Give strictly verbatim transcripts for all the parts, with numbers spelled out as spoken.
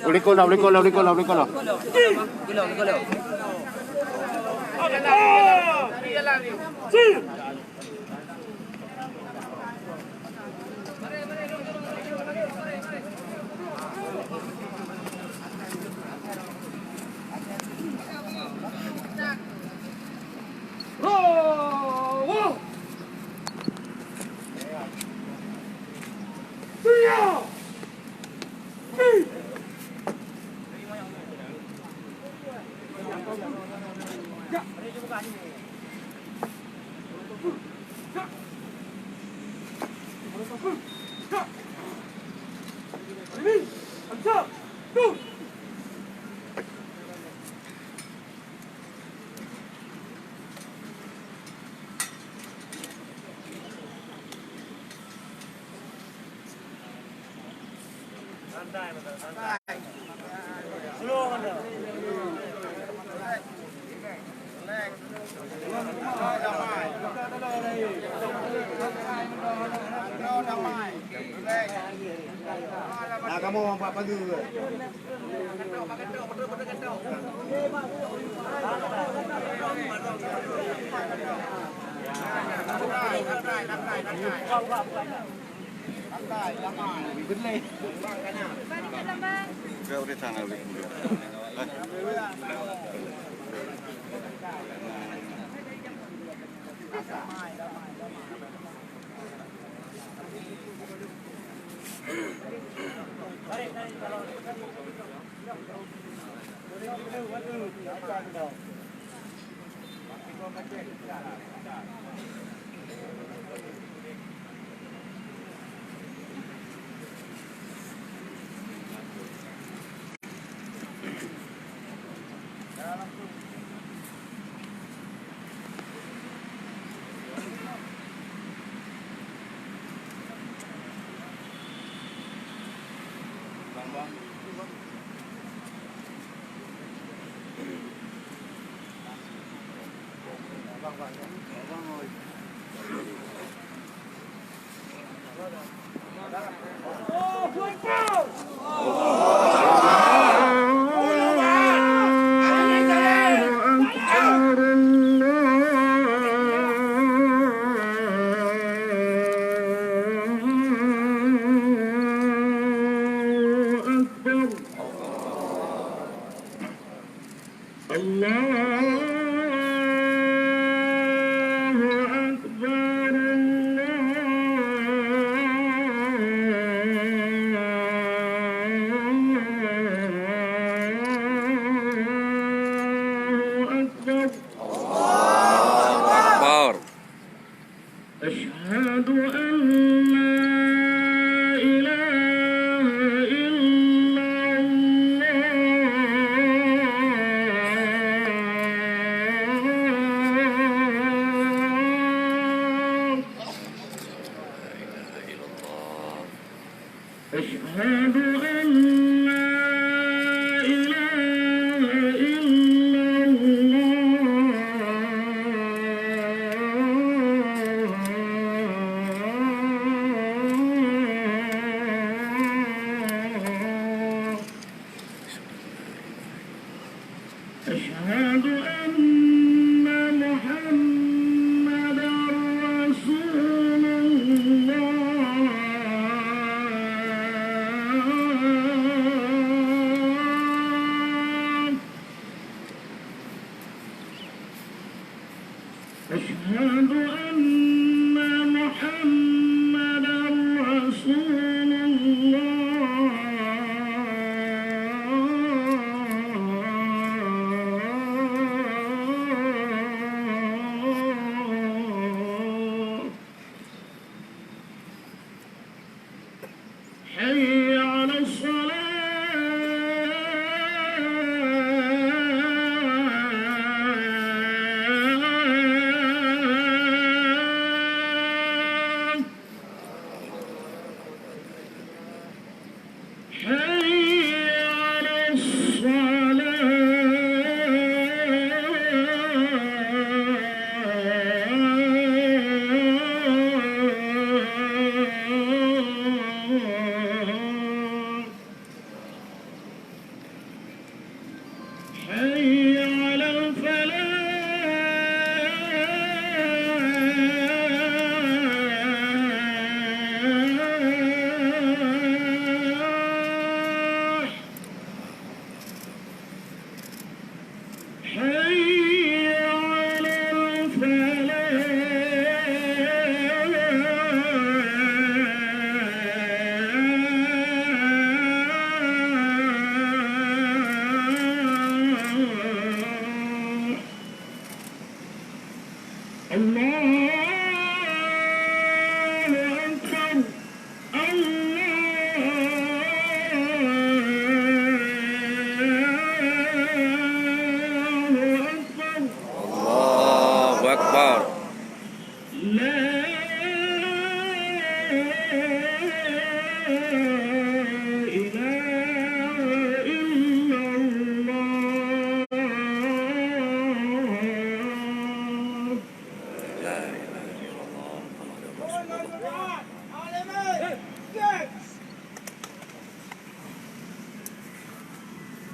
Ulikon lah, ulikon lah, ulikon lah, ulikon lah. Nah, kamoe bak pageue. الله أكبر، الله أكبر. أكبر. أشهد أن لا إله إلا الله. أشهد أن لا إله إلا الله. أشهد أن محمدا رسول الله. أشهد أن محمدا رسول الله. حي على الصلاة.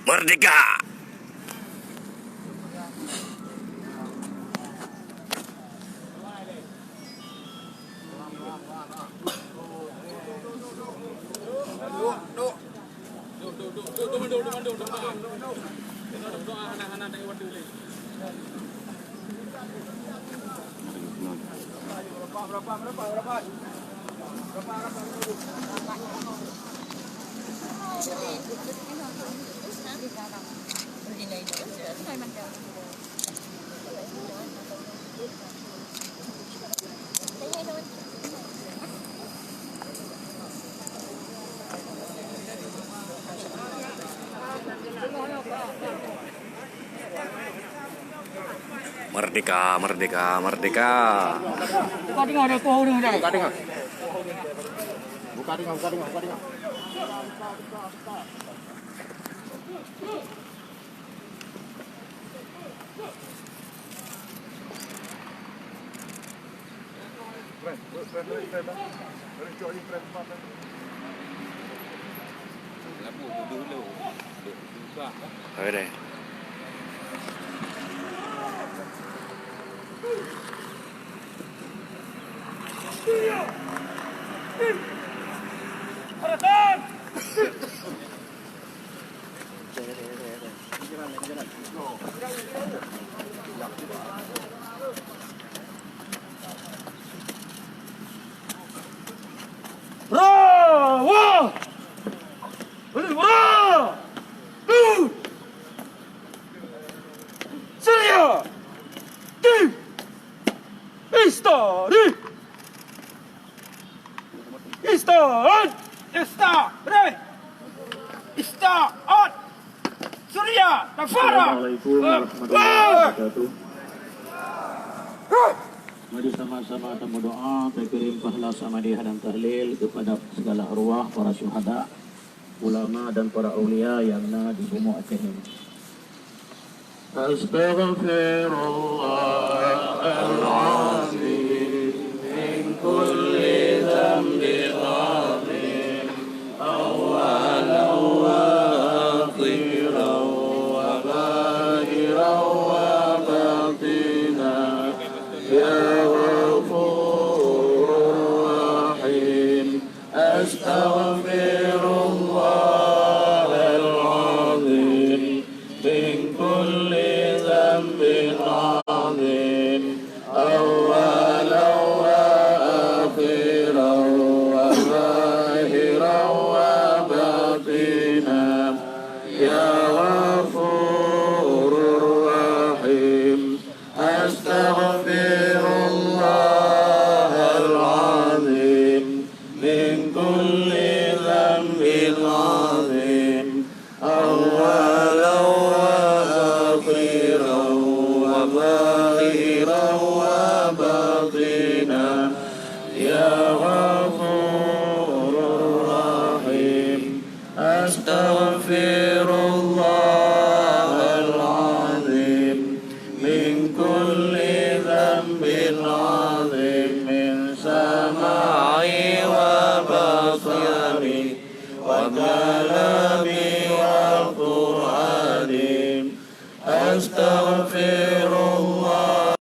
Merdeka! Merdeka, merdeka, merdeka. Buka tengah, ada kuah orang dah. Buka tengah. Buka tengah, buka tengah, buka tengah. Oke deh. Bravo! Hurrah! Syria! Di! Istari! Istari! Istari! Istari! Syria! Kafara! Assalamualaikum warahmatullahi wabarakatuh. Mari sama-sama tamudoa, takirim pahala samadiyah dan tahlil kepada segala arwah para syuhada, ulama dan para aulia yang na di bumoe Aceh ini. أستغفر الله العظيم من كل ذنب عظيم، أولا وآخرا وظاهرا وباطنا، يا غفور رحيم. أستغفر الله العظيم من كل ذنب عظيم، أولا وآخرا وظاهرا وباطنا، يا غفور رحيم. أستغفر الله العظيم من كل ذنب عظيم، أولا وآخرا وظاهرا وباطنا، يا غفور رحيم. أستغفر الله العظيم من كل ذنب عظيم، من سمعي وبصري وكلامي وقرآني. أستغفر